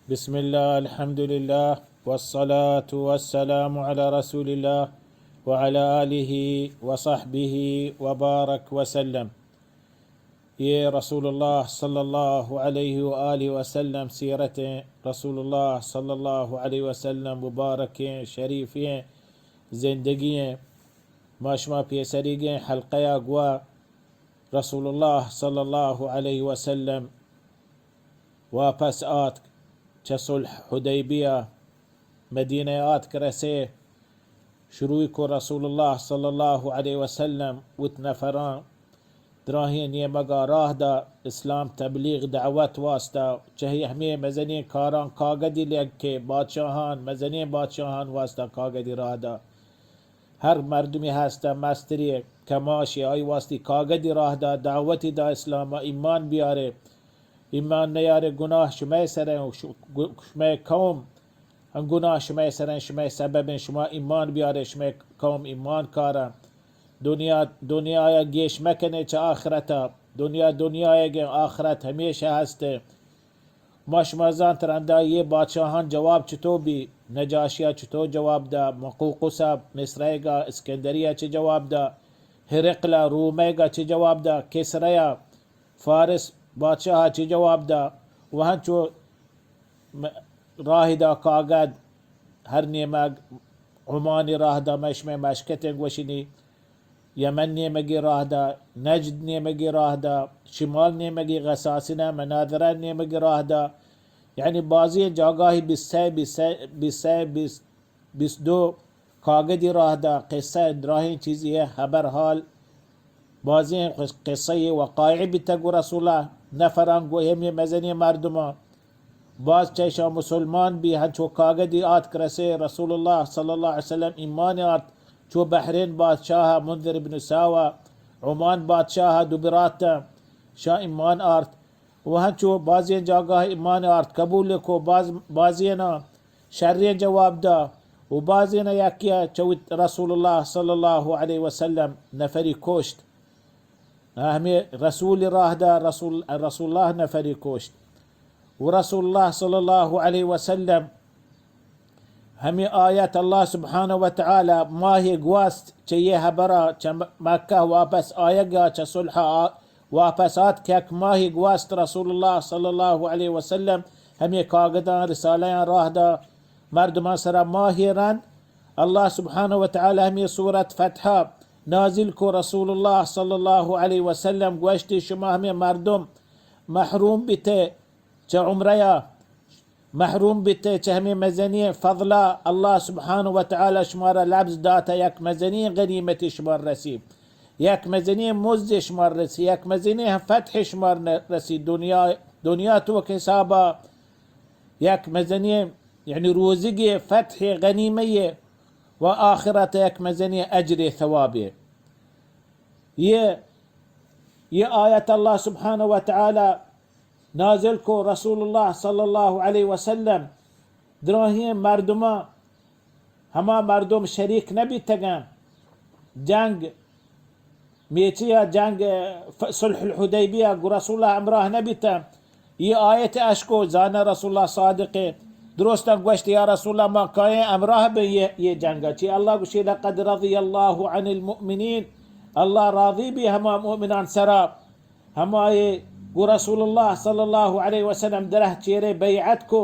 بسم الله، الحمد لله، والصلاة والسلام على رسول الله وعلى آله وصحبه وبارك وسلم. یہ رسول اللہ صلی اللہ علیہ وآلہ وسلم سیرت ایں، رسول اللہ صلی اللہ علیہ وسلم مبارکیں شریفیں زندگی ایں. ما شما پیسریگیں حلقہ ءَ گوا رسول اللہ صلی اللہ علیہ وسلم واپس آتک چہ صلح حدیبیہ، مدینہ آتک رسے، شروع کو رسول اللہ صلی اللہ علیہ وسلم وت نفراں دراہیں نیمگا راہ دا، اسلام تبلیغ دعوت واسطہ، چہ ہمے مزنیں کاراں کاگدی لگ کہ بادشاہان، مزنیں بادشاہان واسطہ کاگدی راہ دا. ہر مردمی ہستہ مستری کماشی آئی واسطہ کاگدی راہ دا، دعوتی دا اسلام ایمان بیارے، ایمان نیارے گناہ شمئے سریں، ش-، گناہ شمئے قوم، گناہ شمئے سریں، شمئے سببیں، شما ایمان بیارے، شمئے قوم ایمان کارا. دنیا، دنیا یا گیش مکنے چہ آخرتا، دنیا دنیا گیں، آخرت ہمیشہ ہستے. ما شما زانت رندا یہ بادشاہان جواب چطور بی، نجاشیا چطور جواب دا، مقوقسا مصرئیگا، اسکندریہ چہ جواب دا، ہرقلا رومئیگا چہ جواب دا، کسریا فارس بادشاہا چہ جواب دا، و ہنچو م-، راہ دا کاگد ہر نیمگ عمان راہ دا، مشمئے مشکتیں گوشنی، یمن نیمگی راہ دا، نجد نیمگی راہ دا، شمال نیمگی غساسنہ، مناظرہ نیمگی راہ دا، یعنی بازیں جاگاہی بیست سئے، بیست سئے، بیست سئے، بیست، بیست دو کاگدی راہ دا، قصہ دراہیں چیزی ہے، خبر حال، بازیں قصہ وقائع بیتگ گو رسول اللہ نفراں گو ہمے مزنیں مردماں. باز چہ ایشاں مسلمان بی، ہنچو کاگدی آتک رسے، رسول اللہ صلی اللہ علیہ وسلم ایمان آرت، چو بحرین بادشاہ منذر ابن ساوا، عمان بادشاہ دو برات شاہ ایمان آرت، و ہنچو بازیں جاگاہ ایمان آرت قبول کو، باز، بازینا شریں جواب دا، و بازینا یکیا چہ وت رسول اللہ صلی اللہ علیہ وسلم نفری کشت. ہمے رسول راہ دا، رسول، رسول اللہ نفری کشت. و رسول اللہ صلی اللہ علیہ وسلم ہمے آیت اللہ سبحانہ و تعالی ماہے گواست چہ یہ حبرا، چہ مکہ واپس آیگا، چہ صلحا واپس آتک، یک ماہے گواست رسول اللہ صلی اللہ علیہ وسلم ہمے کاگداں رسالہاں راہ دا مردماں سرا. ماہے رند اللہ سبحانہ و تعالی ہمے سورت فتحا نازل کو، رسول اللہ صلی اللہ علیہ وسلم گوشتی، شما ہمے مردم محروم بیتے چہ عمرہ یا، محروم بیتے چہ ہمے مزنیں فضلا، اللہ سبحانہ و تعالی شمارا لبز داتا، یک مزنیں غنیمتی شمار رسی، یک مزنیں مزد شمار رسی، یک مزنیں فتح شمار رسی، دنیا، دنیا توک حسابا یک مزنیں، یعنی روزگی فتح غنیمہ و آخرت یک مزنیں اجر ثوابے. یہ، یہ آیت اللہ سبحانہ و تعالی نازل کو، رسول اللہ صلی اللہ علیہ وسلم دراہیں مردماں، ہما مردم شریک نہ بیتگاں جنگ، میچیا جنگ، ف-، صلح الحدیبیہ گو رسول اللہ ہمراہ نہ بیتاں. یہ آیت اشکو، زانہ رسول اللہ صادقے، درستاں گوشت، یا رسول اللہ، ما کائیں ہمراہ بیں یہ، یہ جنگا؟ چی اللہ گوشی، لقد رضی اللہ عن المؤمنین، اللہ راضی بی ہما مؤمنان سرا، ہمائے گو رسول اللہ صلی اللہ علیہ وسلم درہ چیرے بیعت کو،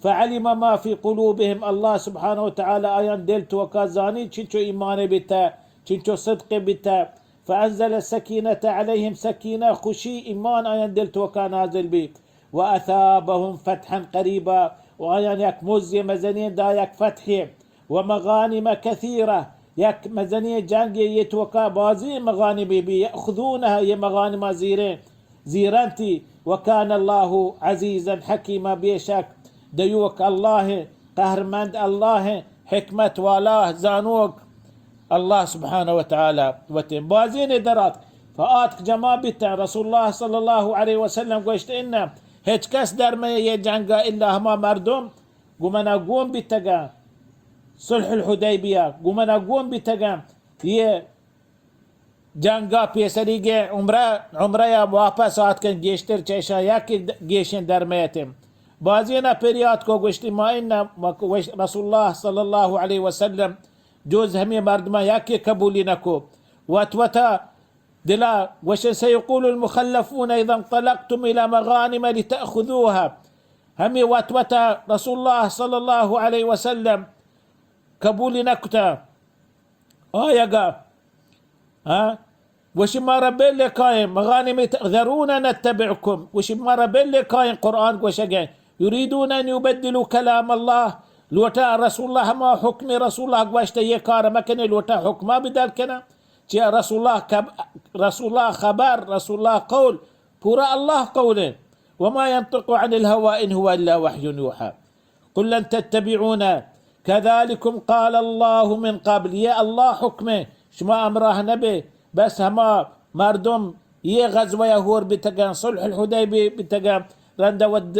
فعلم ما فی قلوبهم، اللہ سبحانہ و تعالی آیان دل توکا زانی چنچو ایمان بیتا، چنچو صدق بیتا، فانزل السکینة علیهم، سکینہ، خوشی، ایمان آیان دل توکا نازل بی، واثابهم فتحا قریبا، و آیان یک مزی مزنین دا، یک فتحی، ومغانم کثیرة، یک مزنیں جنگے، یہ توکا بازیں مغانمے بی، یأخذونها، یہ مغانما زیریں، زیرنتی، وکان اللہ عزیزا حکیما، بے شک دیوک اللہ، قہرمند اللہ، حکمت والا، زانوک اللہ سبحانہ و تعالی. وتیں بازینے درات، فآتک جمع بیتن، رسول اللہ صلی اللہ علیہ وسلم گوشت، ان ہچ کس در میں یہ جنگا الا ہما مردم گو منا گون بیتگاں، صلح الحدیبیہ، گو منا گون بیتگاں، یہ جنگا پیسریگیں عمرہ، عمرہ یا واپس آتکن، گیشتر چہ اشاں یکے گیشیں درمیتیں. بازینا پریات کو، گوشتی، ما ان، ما کو-، وش-، رسول اللہ صلی اللہ علیہ وسلم جز ہمے مردماں یکے قبولی نکو۔ وت وتا دلا گوشن، سیقول المخلفون اذا انطلقتم الی مغانم لتأخذوها۔ ہمے وت وتا رسول اللہ صلی اللہ علیہ وسلم قبولی نکتا آیگا۔ ہاں؟ گوشی، مارا بل کائیں، مغانم ت-، ذرونا نتبعکم۔ گوشی، مارا بل کائیں، قرآن گوشگے۔ یریدون ان یبدلوا کلام اللہ۔ لوٹا رسول اللہ ہما حکم رسول اللہ گوشت، یہ کار مکنے، لوٹا حکمہ بدل کنا۔ چیا رسول اللہ کب-، رسول اللہ خبر، رسول اللہ قول، پورا اللہ قول ہے۔ وما ينطق عن الهوى ان هو الا وحی یوحی۔ قل لن تتبعونا كذلكم قال الله من قبل۔ یہ اللہ حکم ہے، شما ہمراہ نبے، بس ہما مردم یہ غزوہ ہور بتگن، صلح الحدیبیہ بتگن، رند ود،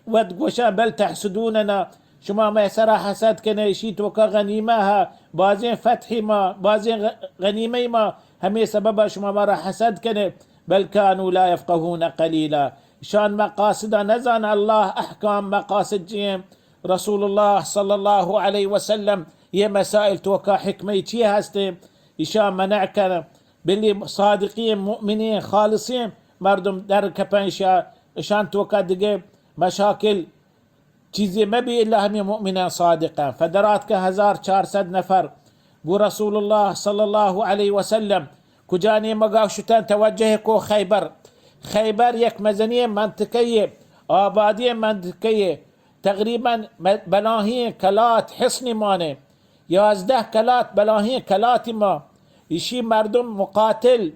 ود گوشاں، بل تحسدوننا، شما مئے سرا حسد کنے، اشی توکا غنیمہ ہا، بازیں فتح ما، بازیں غ-، غنیمہ ما، ہمے سببا شما مارا حسد کنے۔ بل كانوا لا يفقهون قليلا۔ شان مقاصدا نزان، اللہ احکام مقاصد چی ہیں۔ رسول اللہ صلی اللہ علیہ وسلم یہ مسائل توکا حکمہ چی ہستے، اشان منع کن۔ بلی صادقین، مؤمنین، خالصین مردم در کپن اشا، اشان توکا دگے مشاکل چیزے مبی الا ہمے مؤمنان صادقان۔ فدراتکہ ہزار چار صد نفر گو رسول اللہ صلی اللہ علیہ وسلم کجا نیمگا شتن، توجہ کو خیبر۔ خیبر یک مزنی منطقہ، آبادی منطقہ، تقریباً م-، بلاہیں کلات حصن مانے، یازدہ کلات بلاہیں کلاتی ما۔ اشی مردم مقاتل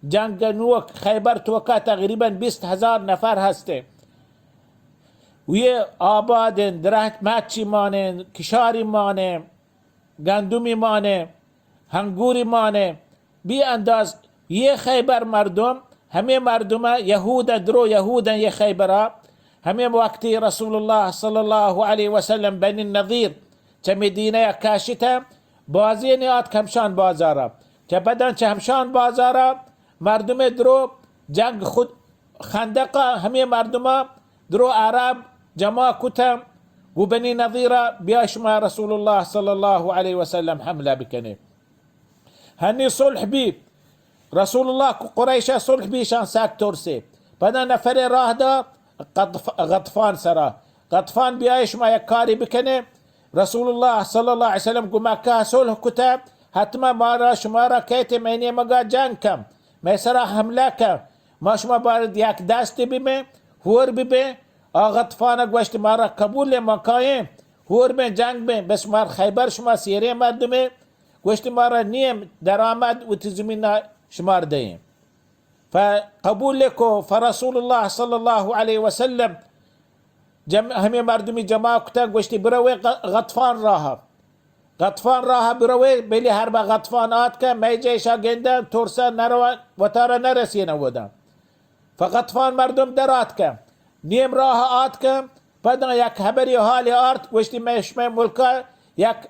جنگ نوک خیبر توکا تقریباً بیست ہزار نفر ہستے۔ و یہ آبادیں، درخت مچی مانے، کشاری مانے، گندمی مانے، ہنگوری مانے، بی انداز یہ خیبر مردم، ہمے مردم یہود درو یہود یہ خیبرا، ہمے وقتی رسول اللہ صلی اللہ علیہ وسلم بنی نضیر چہ مدینہ کاشتہ، بازی نیات کمشان بازارا، چہ بدن چہ ہمشان بازارا، مردم درو جنگ خود خندقا ہمے مردما درو عرب جمع کتن، گو بنی نضیرا بیا شما رسول اللہ صلی اللہ علیہ وسلم حملہ بکنے۔ ہنی صلح بی، رسول اللہ قریشا صلح بی، شان سک ترسے۔ پدا نفر راہ دا غطف-، غطفان سرا۔ غطفان بیائے شما یک کاری بکنے۔ رسول اللہ صلی اللہ علیہ وسلم گو مکہ صلح کتہ، حتما مارا شمارا کیت مئے نیمگا جنگ کن، مئے سرا حملہ کن، ما شما بارد یک دست ببیں، ہور ببیں۔ آ غطفان گوشت، مارا قبول، ما کائیں، ہور بیں، جنگ بیں، بس مار خیبر شما سیریں مردمے، گوشت، مارا نیم درآمد وتی زمینا شمار دئیں۔ فقبول کو، فرسول اللہ صلی اللہ علیہ وسلم جم-، ہمے مردمی جمع کتن، گوشتی، بروے غ-، غطفان راہ۔ غطفان راہ بروے، بلی ہر با غطفان آتکن، مئے جیشا گندن، ترسن، نروان، وتارا نرسین اودن۔ فغطفان مردم در آتکن، نیم راہ آتکن، پدا یک حبری حالی آرت، گوشتی، مئے شمئے ملکا یک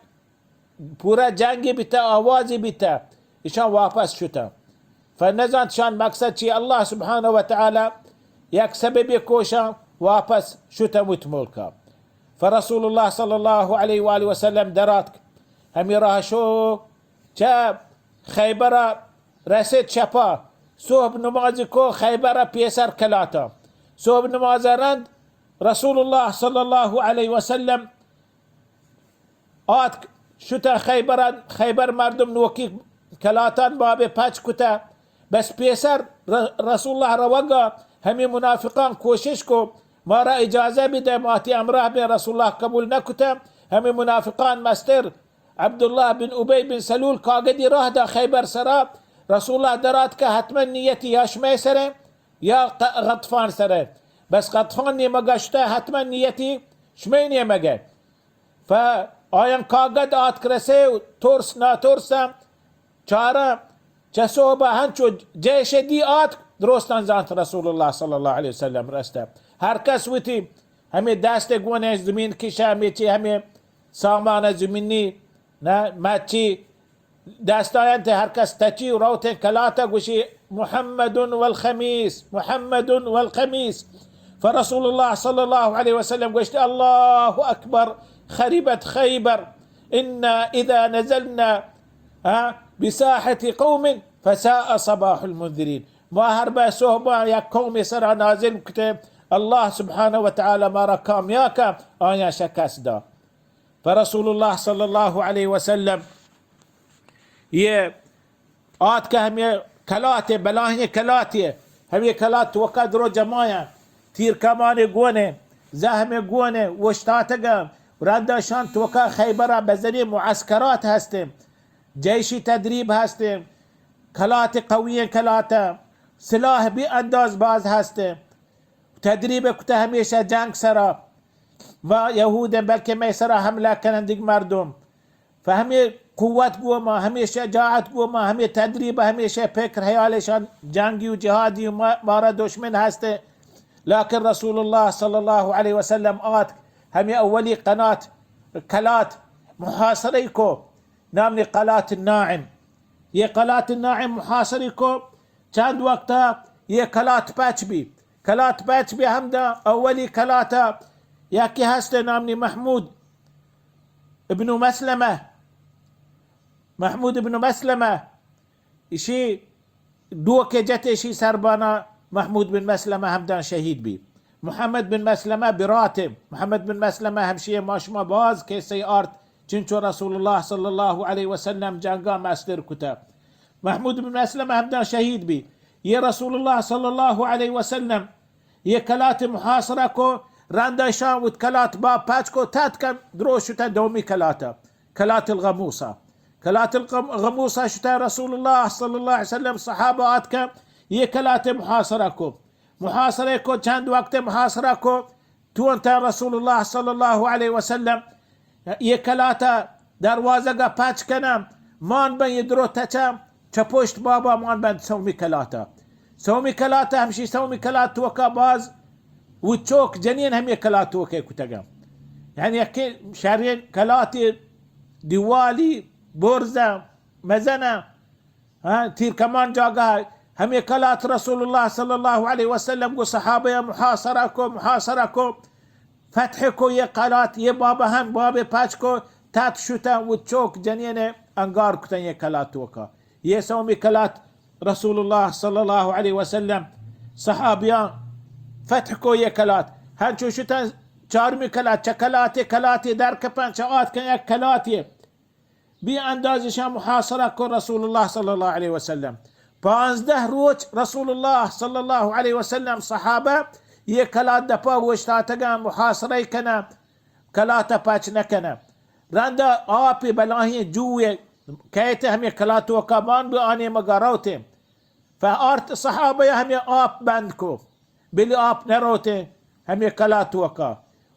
پورا جنگی بیتہ، آوازی بیتہ، ایشان واپس شتہ۔ فنزانت شان مقصد چی، اللہ سبحانہ و تعالی یک سببی کوشان واپس شتہ وت ملکا۔ فرسول اللہ صلی اللہ علیہ وآلہ وسلم دراتک، ہمی راہ شو چہ خیبرا رسید شپا، صحب نمازی کو خیبرا پیسر کلاتا۔ صحب نماز رند رسول اللہ صلی اللہ علیہ وسلم آتک، شتہ خیبر، خیبر مردم نوکی کلاتان باب پچ کتہ۔ بس پیسر ر-، رسول اللہ روگا ہمی منافقان کوشش کو، مارا اجازہ بدے، ما تی ہمراہ بیں، رسول اللہ قبول نکتہ۔ ہمی منافقان مستر عبداللہ بن ابی بن سلول کاگدی راہ دا خیبر سرا، رسول اللہ درات کہ حتما نیتی یا شمئے سرے یا ق-، غطفان سرے۔ بس غطفان نیمگا شتہ، حتما نیتی شمئے نیمگے۔ ف آیان کاگد آتک رسے و ترس ناترسا چارا چہ صحبا ہنچو جیش دی آتک، درستان زانت رسول اللہ صلی اللہ علیہ وسلم رستہ۔ ہر کس وتی ہمے دست گونے زمین کشہ، ہمے چی ہمے سامان زمینی، نہ، مچی دستایان تے ہر کس تچی و روتیں کلاتا گوشی، محمد والخمیس، محمد والخمیس۔ فرسول الله صلى الله عليه وسلم گوشت: الله أكبر، خربت خيبر، إنا إذا نزلنا، ها، بساحة قوم فساء صباح المنذرين. ما هر به صحبا یک قوم سرا نازل کته، الله سبحانه وتعالى مارا کامیاب کا، آیا شکست دا. فرسول الله صلى الله عليه وسلم یہ آتکہ ہمے کلات ء، بلاہیں کلاتے، ہمے کلات توکا درو جمایا، تیر کمانے گونے، زہمے گونے، اوشتاتگا، رندا شان توکا خیبرا بزنی معسکرات ہستیں، جیشی تدریب ہستیں، کلات قوی کلاتا، سلاح بے انداز باز ہستیں، تدریب کتا ہمیشہ جنگ سرا، ما یہودیں بلکہ مئے سرا حملہ کنندگ مردم. فہمے قوت گوما، ہمے شجاعت گوما، ہمے تدریب، ہمیشہ فکر حیالشان جنگی و جہادی و ما-، مارا دشمن ہستے. لكن رسول الله صلى الله عليه وسلم آتک، ہمے اولی قنات، کلات محاصرہ کو، نام نے قلات الناعم. یہ قلات الناعم محاصرہ کو، چند وقتا یہ کلات پچ بی. کلات پچ بی ہمدا اولی کلاتا یکی ہستے نام نے محمود ابن مسلمہ، محمود ابن مسلمہ، اشی ڈوکے جتے اشی سربانا، محمود بن مسلمہ ہمدان شہید بی. محمد بن مسلمہ براتے، محمد بن مسلمہ ہمشی ما شما باز قصہ آرت، چنچو رسول الله صلى الله عليه وسلم جنگا مستر کتا. محمود بن مسلمہ ہمدان شہید بی. یہ رسول الله صلى الله عليه وسلم یہ کلات محاصرہ کو، رندا شان وت کلات با پچ کو، تتکن درو شتا دومی کلاتا، کلات الغموسا. کلات الغموسا شتا رسول الله صلى الله عليه وسلم، صحابہ آتکن یہ کلات محاصرہ کو. محاصرہ کو، چند وقت محاصرہ کو، تونتا رسول الله صلى الله عليه وسلم یہ کلاتا دروازگا پچ کنم، مان بن یہ درو تچم، چہ پشت بابا مان بند سومی کلاتا. سومی کلاتا ہمشی سومی کلات توکا باز و چوک جنین ہمی کلات توکے کتگم. یعنی یکی شرین کلاتی دیوالی برزا مزنه، ها، تیر کمان جاگہ، ہمی کلات رسول الله صلى الله عليه وسلم گو صحابہ محاصرہ کو، محاصرہ کو، فتح کو یہ کلات، یہ باب ہم باب پچ کو، تات شتن و چوک جنین انگار کتن یہ کلات توکا. یہ سومی کلات رسول الله صلى الله عليه وسلم صحابیان فتح کو یہ کلات. ہنچو شتن چارمی کلات، چہ کلاتے کلاتے در کپن، چہ آتکن یک کلاتے بے انداز اشان محاصرہ کو رسول الله صلى الله عليه وسلم. پانزدہ روچ رسول الله صلى الله عليه وسلم صحابہ یہ کلات دپا اوشتاتگاں، محاصرہ کناں، کلات پچ نکناں. رندا آپی بلاہیں جوئے کئیت ہمے کلات توکا مان بی آنے مگا روتے. فآرت صحابہ ہمے آپ بند کو، بلی آپ نروتے ہمے کلات توکا.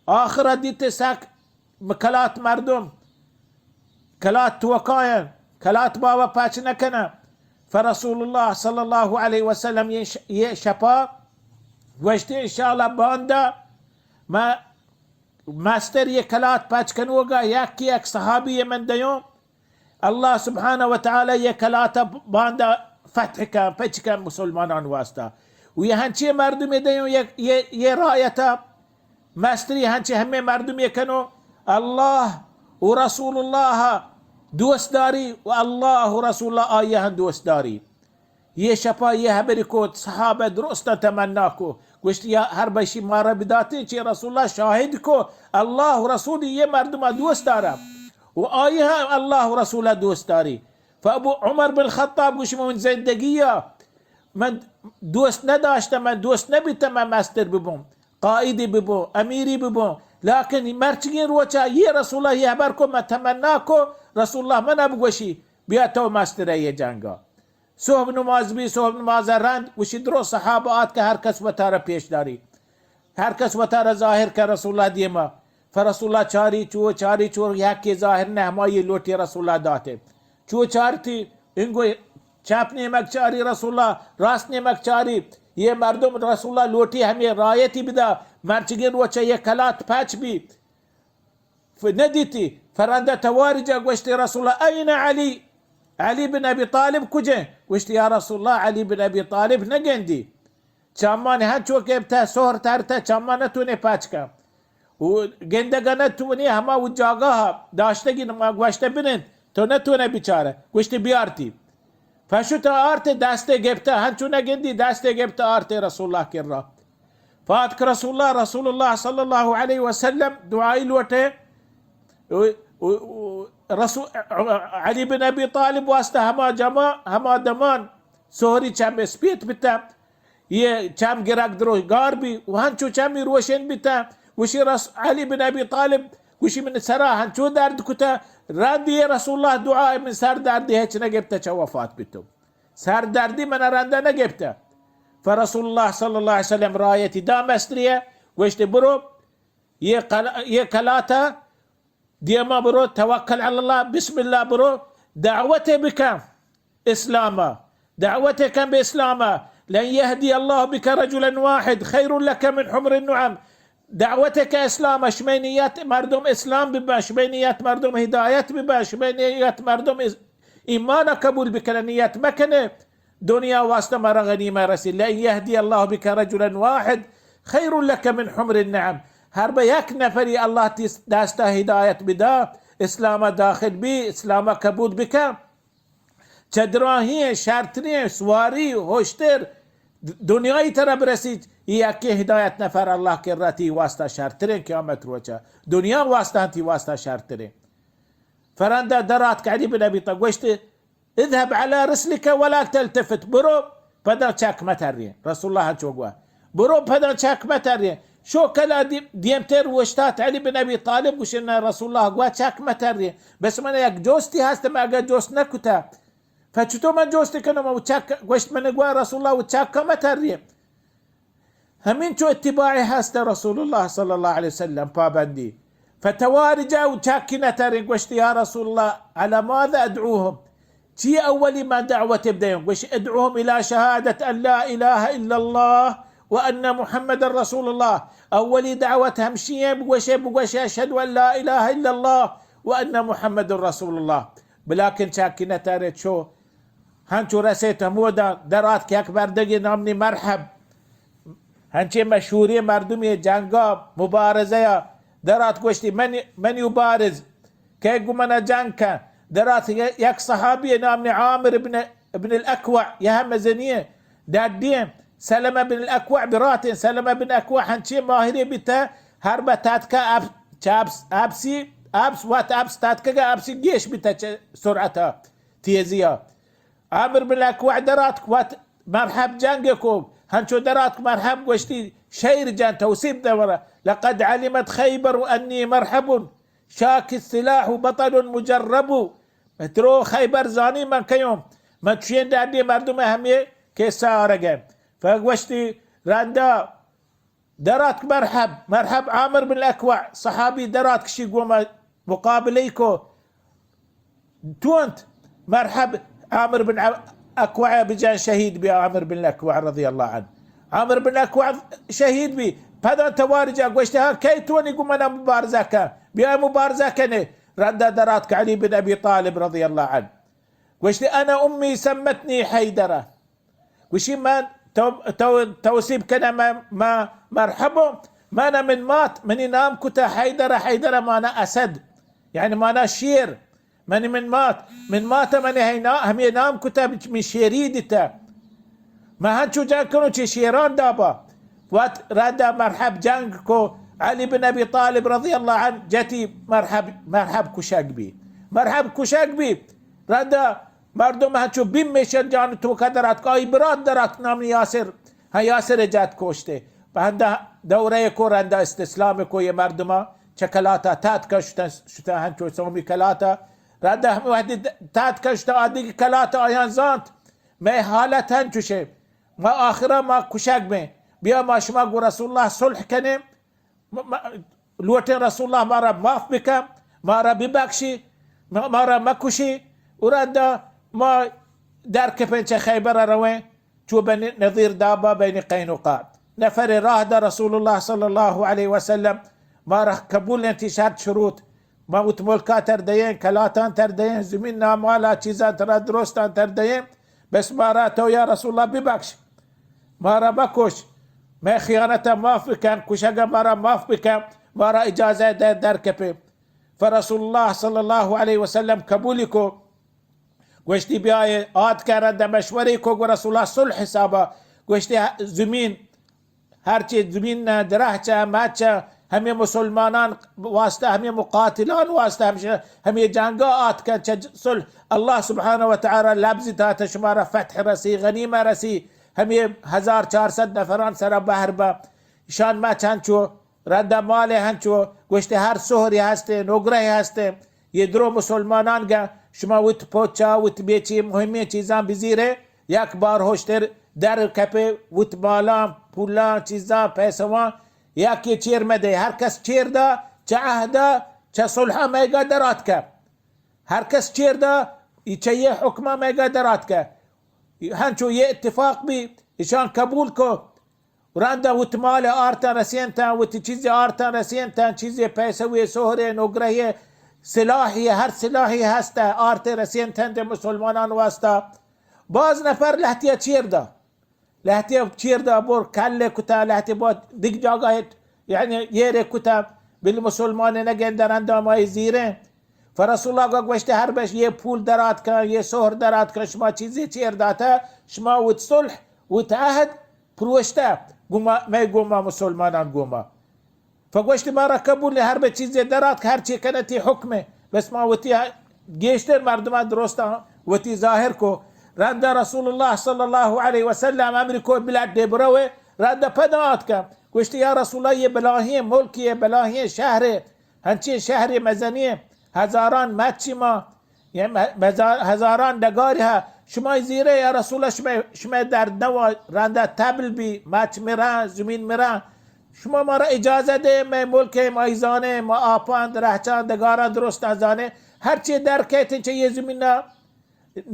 آخر دیتے سک م-، کلات مردم، کلات توکایاں، کلات بابا پچ نکناں. فرسول الله صلى الله عليه وسلم یہ ش-، یہ شپا گوشتے، انشاءالله باندا ما مستر یہ کلات پچ کنوگا یکی یک صحابی من دیوں، الله سبحانه وتعالى یہ کلاتا باندا فتح کن، پچ کن مسلمانان واسطہ. و یہ ہنچی مردمی دیوں، یہ، یہ، یہ رایتا مستری ہنچی ہمے مردمی کنو، الله و رسول الله دوست داری و الله و رسول الله آئی هم دوست داری. یہ شپا یہ ہبری کو، صحابہ درستاں تمنا کو، گوشت یا ہر بشی مارا بداتیں چی رسول الله شاهد کو، الله و رسول یہ مردما دوست دارا و آئی هم الله و رسول دوست داری. فابو عمر بن خطاب گوشت، من زندگیا من دوست نداشتم، من دوست نبیتم من مستر ببوم، قائدی ببوم، امیری ببوم، لكن مرچگین روچا یہ رسول الله یہ ہبر کو، من تمنا کو رسول الله منا بگوشی بیا تو مستر یہ جنگا. صبح نماز بی، صبح نماز رند، گوشی درو صحابہ آتکہ ہر کس وتارا پیش داری. ہر کس وتارا ظاہر کن رسول الله دیما. فرسول الله چاری چو، چاری چو، یکی ظاہر نہ، ہمائی لوٹی رسول الله داتے. چو چارتی، انگو چپ نیمگ چاری رسول الله، راست نیمگ چاری. یہ مردم رسول الله لوٹی ہمے رایتی بدا، مرچگین روچا یہ کلات پچ بی. ف-، ندیتی. فرندا تواری جا گوشتی، رسول الله، أين علي؟ علی بن ابی طالب کجیں؟ گوشتی، یا رسول الله، علی بن ابی طالب نگندی. چمانی ہنچو کہ بتہ سہر ترتہ، چمان نتونے پچ کن۔ و گندگا نتونے ہما و جاگاہ داشتگی، ما گوشتہ بنند، تو نتونے بچارہ۔ گوشتی بیارتی۔ پشتہ آرتے دستے گپتہ، ہنچو نگندی دستے گپتہ آرتے رسول اللہ کرا۔ فاتک رسول اللہ، رسول اللہ صلی اللہ علیہ وسلم دعائی لوٹے۔ و، و، و، رسول، علی بن ابی طالب واسطہ ہما جما، ہما دمان سہری چم اسپیت بتہ۔ یہ چم گرگ درو گار بی و ہنچو چمی روشن بیتہ۔ گوشی رس-، علی بن ابی طالب گوشی من سرا ہنچو درد کتہ، رندی رسول اللہ دعا من سر دردی ہچ نگپتہ چہ وفات بیتو۔ سر دردی من رندہ نگپتہ۔ فرسول اللہ صلی اللہ علیہ وسلم رایتی دا مستریہ گوشت برو یہ کل-، یہ کلاتا دیما برو، توکل علی اللہ، بسم اللہ برو، دعوت بکن اسلاما، دعوت کن بہ اسلاما، لن یهدی اللہ بک رجلا واحد خیر لک من حمر النعم۔ دعوت کن اسلاما، شمئے نیت مردم اسلام ببن، شمئے نیت مردم ہدایت ببن، شمئے نیت مردم اس-، ایمان قبول بکنن، نیت مکنن دنیا واسطہ مرا غنیمہ رسی۔ لئن یهدی اللہ بک رجلا واحد خیر لک من حمر النعم۔ ہر بہ یک نفری اللہ تی دستا ہدایت بدا، اسلام داخل بی، اسلام قبول بکن، چہ دراہیں شرتریں سواری ہوشتر دنیای طرف رسی۔ یہ یکیں ہدایت نفر اللہ کرا تی واسطہ شرتریں قیامت روچا، دنیا واسطہ تی واسطہ شرتریں۔ فرندا درات کہ علی بن ابی طالب گوشت، اذهب على رسلك ولا تلتفت، برو پدا چک مترین۔ رسول اللہ چو گوا، برو پدا چک مترین۔ شو کلا دی-، دیمتر وشتات علی بن ابی طالب گوشن، رسول اللہ گوا چک مترین۔ بس من یک جوستی ہست، من اگر جوست نکتا، فچتو من جوست کنم؟ و چک گوشت من گوا رسول اللہ و چک مترین۔ ہمینچو اتباعی ہست رسول اللہ صلی اللہ علیہ وسلم پابندی۔ فتواری جا و چاکی نترین گوشت، یا رسول اللہ، علی ماذا ادعوهم؟ چی اولی من دعوت بدیم؟ گوشت، ادعوهم الی شهادة ان لا اله الا الله وان محمد رسول الله۔ اولی دعوت ہمشی ہیں، بگوشے، بگوشے، اشهد ان لا اله الا الله وان محمد رسول الله۔ بلاکن چاکی نترین چو ہنچو رسیت ہمودا درات کہ یک بردگی نامنی مرحب، ہنچیں مشہوریں مردمی جنگا مبارزہ یا درات گوشتی، من، من یبارز، کہ گو منا جنگ کن۔ درات یک صحابی نامنی عامر ابن، ابن الاکوع، یہ ہم مزنی ڈڈی، سلمہ بن الاکوع براتیں۔ سلمہ بن اکوع ہنچیں ماہری بیتہ، ہر بہ تتکہ اپ-، چہ اپس-، اپسی، اپس وت اپس تتکگہ اپسی گیش بیتہ چہ سرعتا، تیزیا۔ عامر بن الاکوع دراتک وت مرحب جنگ کو، ہنچو دراتک مرحب گوشتی، شعر جان توصیف دورہ، لقد علمت خیبر انی مرحب، شاک السلاح بطل مجرب۔ درو خیبر زانی من کیوں، من چین ڈاڈی مردم ہمیں قصہ آرگے۔ فگوشتی رندا دراتک مرحب، مرحب عامر بن الاکوع، صحابی دراتک شی گوما مقابلہ کو، تونت مرحب عامر بن ع-، اکوع بجان شہید بی عامر بن الاکوع رضی اللہ عنہ۔ عامر بن اکوع شہید بی، پدا تواری جا گوشتے، ہاں، کئی تونی گو منا مبارزہ کن؟ بیا مبارزہ کنے۔ رندا دراتک علی بن ابی طالب رضی اللہ عنہ۔ گوشتے، انا امی سمتنی حیدرہ۔ گوشی، من تو، تو، توصیف کنه، من، من مرحبا، من من مات، منی نام کتا حیدر، حیدر مانا اسد، یعنی مانا شیر۔ منی من مات، من مات منی هی نا-، همی نام کتا بچ-، می شیری دیتا۔ من هنچو جنگ کنو چه شیران دابا۔ وت ردا مرحب جنگ کو، علی بن ابی طالب رضی اللہ عنہ جتی مرحب، مرحب کشگ بی۔ مرحب کشگ بی۔ ردا مردم ہنچو بیم میشن جان توکا دراتک، آئی برات دراتک نام یاسر، ہاں یاسر جات کوشتے۔ پہ ہندا دورہ کو رندا استسلام کو یہ مردما چکلاتا تات کشتا، شتا ہنچو سومی کلاتا۔ ردا ہم وحدی تات کشتا آدی کلاتا آیان زانت۔ میں حالت ہنچوشے۔ ما آخرا ما کشگ بیں۔ بیا ما شما گو رسول اللہ صلح کنیں۔ م-، م-، لوٹیں رسول اللہ مارا معاف بکن، مارا ببخشی، م-، مارا مکشی۔ و ردا ما در کپیں چہ خیبر رویں، چو بنی نضیر دابا بین قینوقا۔ نفر راہ دا رسول اللہ صلی اللہ علیہ وسلم مارا قبول انتی شرط شروط۔ ما وت ملکا تر دئیں، کلاتان تر دئیں، زمین نامالا چیزان ترا درستان تر دئیں، بس مارا تو یا رسول اللہ ببخش۔ مارا مکش، مئے خیانت ءَ معاف بکن، کشگ ءَ مارا معاف بکن، مارا اجازہ دے در کپے۔ فرسول اللہ صلی اللہ علیہ وسلم قبولی کو، گوشتی بیائے، آتکہ رند ءَ مشورے کو گو رسول اللہ صلح حسابا، گوشتی زمین ہرچی زمین ءَ درہچ ءَ مچ ءَ ہمے مسلمانان واسطہ، ہمے مقاتلان واسطہ، ہمش-، ہمے جنگا آتکن چہ صلح۔ اللہ سبحانہ و تعالی لبزی داتہ شمارا فتح رسی، غنیمہ رسی، ہمے ہزار چار صد نفران سرا بہر با۔ ایشان مچ ہنچو، رندا مال ہنچو، گوشتے ہر سہرے ہستے، نگرہے ہستے، یہ درو مسلمانان گا، شما وت پوچا، وت بیچی مہمیں چیزاں بزیرے، یک بار ہوشتر در کپے، وت مالاں، پولاں، چیزاں، پیسواں، یکے چیر مدے۔ ہر کس چیر دا، چہ عہدا، چہ صلحا مئیگا در آتکہ۔ ہر کس چیر دا، ای چہ یہ حکما مئیگا در آتکہ۔ ہنچو یہ اتفاق بی، ایشان قبول کو۔ رندا وت مال آرتاں رسینتاں، وتی چیزے آرتاں رسینتاں، چیزے پیسوے، سہرے، نگرہے، سلاحے، ہر سلاحے ہستہ، آرتے رسینتاں دے مسلمانان واسطہ۔ باز نفر لہتیا چیر دا۔ لہتیا چیر دا، بور کلے کتا، لہتے با دگ جاگاہ، یعنی یرے کتا، بل مسلمان نگندن، اندامائی زیریں۔ فرسول اللہ گوشتے ہر بش یہ پول درات کن، یہ سہر درات کن، شما چیزے چیر داتا، شما وت صلح، وت عہد پروشتہ گوما، مئے گوما، مسلمانان گوما۔ فگوشت مارا قبول نہ، ہر بہ چیزے درات کہ ہر چی کنتی حکمے، بس ما وتی گیشتر مردمان درستاں وتی ظاہر کو۔ رندا رسول اللہ صلی اللہ علیہ وسلم امر کو بلڈے بروے، رندا پدا آتکا۔ گوشت یا رسول اللہ، یہ بلاہیں ملک، یہ بلاہیں شہرے، ہنچیں شہرے مزنیں، ہزاران مچی ما، یہ مزار، ہزاران ڈگاری ہا، شما زیرے یا رسول اللہ، شما، شما درد نوا، رندا تبل بی، مچ مران، زمین مران، شما مارا اجازہ دے، مئے ملک ء ما ای زانیں، ما آپاں، درہچاں، دگاراں درستاں زانیں، ہرچی در کیت چہ یہ زمین ء،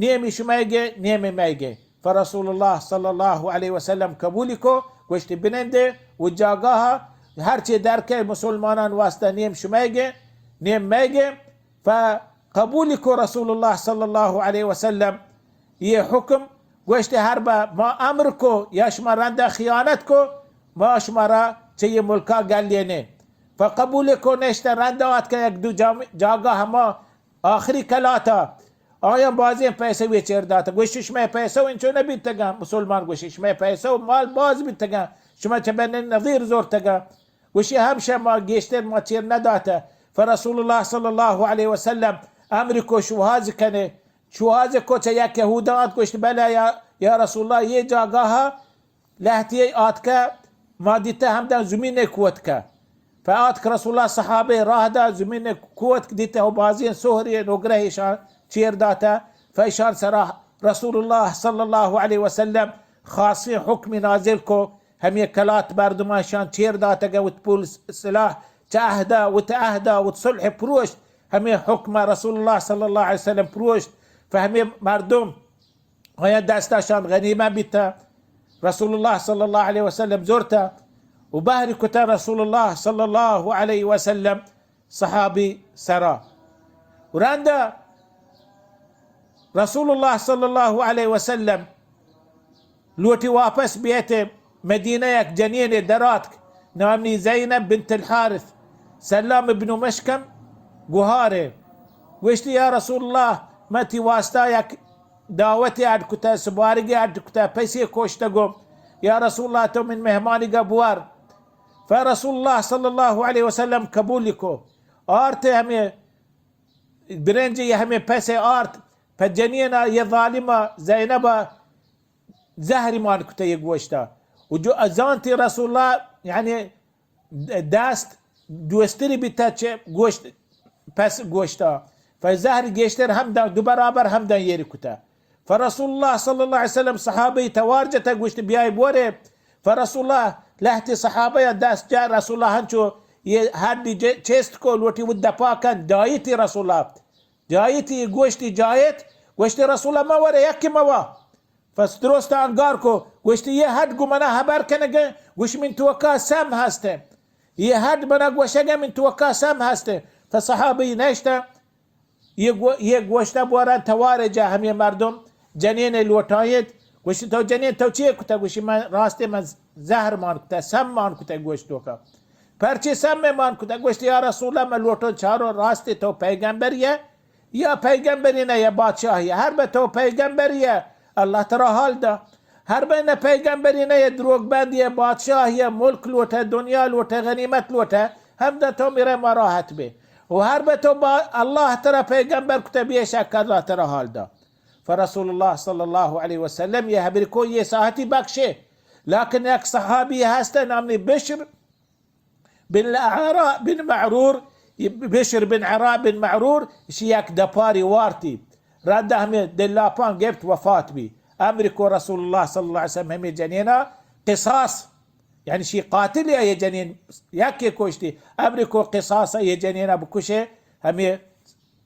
نیمی شمئیگے، نیمی مئیگے۔ فرسول اللہ صلی اللہ علیہ وسلم قبولی کو، گوشتی بنندے و جاگاہ ہرچی در کیت مسلمانان واسطہ نیم شمئیگے، نیم مئیگے۔ فقبولی کو رسول اللہ صلی اللہ علیہ وسلم یہ حکم، گوشتے ہر با ما امر کو یا شما رندا خیانت کو، ما شما را چہ یہ ملکا گلینیں۔ فقبول کو نشتہ رندا آتکہ یک دو جام-، جاگہ ہما آخری کلاتا آیاں بازیں پیسہ وی چیر داتا۔ گوشت شمئے پیسہ انچو نہ بیتگاں، مسلمان گوشت شمئے پیسہ و مال باز بیتگاں، شما چہ بنی نظیر زورتگاں۔ گوشی ہمشہ ما گیشتر ما چیر نداتہ۔ فرسول اللہ صلی اللہ علیہ وسلم امر کو شوہاز کنے۔ شوہاز کو چہ یک یہوداں ات، گوشت بلے یا، یا رسول اللہ، یہ جاگاہ لہتی آتکہ ما دیتہ ہمدا زمین کوتکہ۔ فآتک رسول اللہ صحابہ راہ دا زمین کوتک دیتہ و بازین سہری نگرہ ایشان چیر داتہ۔ فیشان سرا رسول اللہ صلی اللہ علیہ وسلم خاصیں حکمی نازل کو۔ ہمے کلات مردماں شان چیر داتگ ء وت پول سلاح چہ عہدا، وت عہدا، وت صلح پروشت۔ ہمے حکم رسول اللہ صلی اللہ علیہ وسلم پروشت۔ فہمے مردم آیا دستا شان غنیمہ بیتا۔ رسول اللہ صلی اللہ علیہ وسلم زرتا و بہر کتا رسول اللہ صلی اللہ علیہ وسلم صحابی سرا۔ و رندا رسول اللہ صلی اللہ علیہ وسلم لوٹی واپس بیت مدینہ، یک جنین دراتک نامی زینب بنت الحارث، سلام ابن مشکم گوہارے۔ گوشتی، یا رسول اللہ، من تی واسطہ یک دعوتی اڈ کتا، سبارگی اڈ کتا، پسی کوشتگو۔ یا رسول اللہ، تو من مہمانی گا بوار۔ فرسول اللہ صلی اللہ علیہ وسلم قبولی کو۔ آرت ہمیں برنج، یہ ہمیں پیسے آرت، پہ جنینا یہ ظالمہ زینبہ زہری مان کتہ یہ گوشتا۔ و جو ازانتی رسول اللہ، یعنی دست دوستری بیتہ چہ گوشت، پس گوشتا۔ فزہر گیشتر ہم دن، دو برابر ہم دن یری کتہ۔ فرسول اللہ صلی اللہ علیہ وسلم صحابہ توار جتہ، گوشت، بیائے بورے۔ فرسول اللہ لہتی صحابہ یا دست جا رسول اللہ ہنچو یہ ہڈی ج-، چست کو لوٹی و دپا کن، جایتی رسول اللہ۔ جایتی گوشتی جایت، گوشتی رسول اللہ مورے یکی موا۔ پس درست انگار کو، گوشتی، یہ ہڈ گو منا حبر کنگے، گوش من توکا سم ہستے۔ یہ ہڈ منا گوشگے من توکا سم ہستے۔ پس صحابی نشتا، یہ گو-، یہ گوشتا بورا توار جا ہمیں مردم جنین لوٹائیت، گوشتی، تو جنین تو چی کتہ؟ گوشتی، من راستی من زہر مان کتہ، سم مان کتہ گوشت توکا۔ پرچی سم مان کتہ؟ گوشتی، یا رسول اللہ، من لوٹو چارو راستی تو پیغمبر یے یا پیغمبری نہ یا بادشاہی؟ ہر بہ تو پیغمبری یے، اللہ ترا حال دا۔ ہر بہ نہ پیغمبری نہ یا دروگ بندی یے، بادشاہی یے، ملک لوٹہ، دنیا لوٹہ، غنیمت لوٹہ، ہمدا تو میرے ما راحت بے۔ و ہر بہ تو با اللہ ترا پیغمبر کتہ، بے شک اللہ ترا حال دا۔ فرسول اللہ صلی اللہ علیہ وسلم یہ ہبر کو یہ ساعتی بخشے، لیکن یک صحابی ہستہ نامی بشر بن عراء بن معرور، بشر بن عراء بن معرور، اشی یک دپاری وارتی، رد ہمیں دلاپان گپت وفات بی۔ امر کو رسول اللہ صلی اللہ علیہ وسلم ہمیں جنینا قصاص، یعنی شی قاتل یا یہ جنین یکی کشتی، امر کو قصاص یہ جنینا بکشے، ہمیں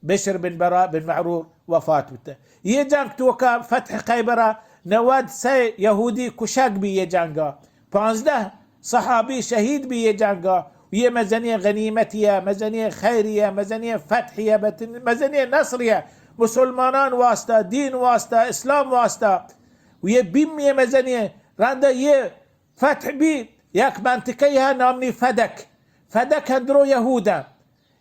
بشر بن براء بن معرور وفات بوتہ۔ یہ جنگ توکا فتح خیبرا نود سئے یہودی کشگ بی یہ جنگا، پانزدہ صحابی شہید بی یہ جنگا۔ یہ مزنی غنیمتی ہے، مزنی خیری ہے، مزنی فتحی ہے، بت-، مزنی نصری ہے، مسلمانان واسطہ، دین واسطہ، اسلام واسطہ۔ و یہ بیم یہ مزنی رند یہ فتح بی، یک منطقہ ہے نامنی فدک۔ فدک ہندرو یہود ہیں۔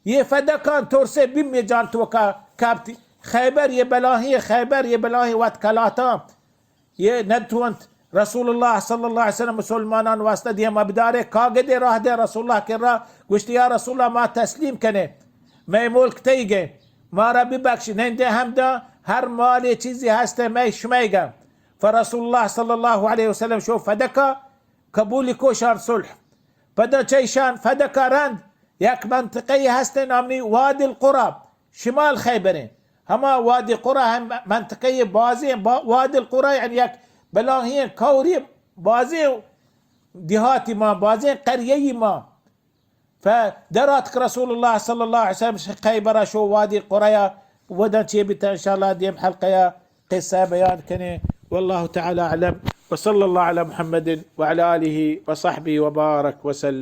یہ فدکان ترسے بیم یہ جان توکا کپتی۔ خیبر یہ بلاہی، خیبر یہ بلاہی وت کلاتان۔ یہ نتونت رسول اللہ صلی اللہ علیہ وسلم مسلمانان واسطہ دیما بدارے، کاگدے راہ دے رسول اللہ کرا، گوشتی، یا رسول اللہ، ما تسلیم کنے، مئے ملک تئی گئے، مارا ببخش، نندے ہمدا ہر مال چیزی ہستے مئے شمئے گا۔ فرسول اللہ صلی اللہ علیہ وسلم شو فدکا، قبول کو شان صلح۔ پدا چہ ایشان فدکا رند یک منطقہ ہستے نامی وادی القری، شمال خیبریں۔ ہما وادی قری ہم منطقہ بازیں، با-، وادی القری یعنی یک بلاہیں کوری، بازیں دیہاتی ما، بازیں قریہی ما۔ فدراتک رسول اللہ صلی اللہ علیہ وسلم خیبر شو وادی قریا۔ ودن چی بیتا انشاءاللہ دیم حلقہ یا قصہ بیان کنے۔ واللہ تعالی اعلم، وصلی اللہ علی محمد وعلی آلہ وصحبہ وبارک وسلم۔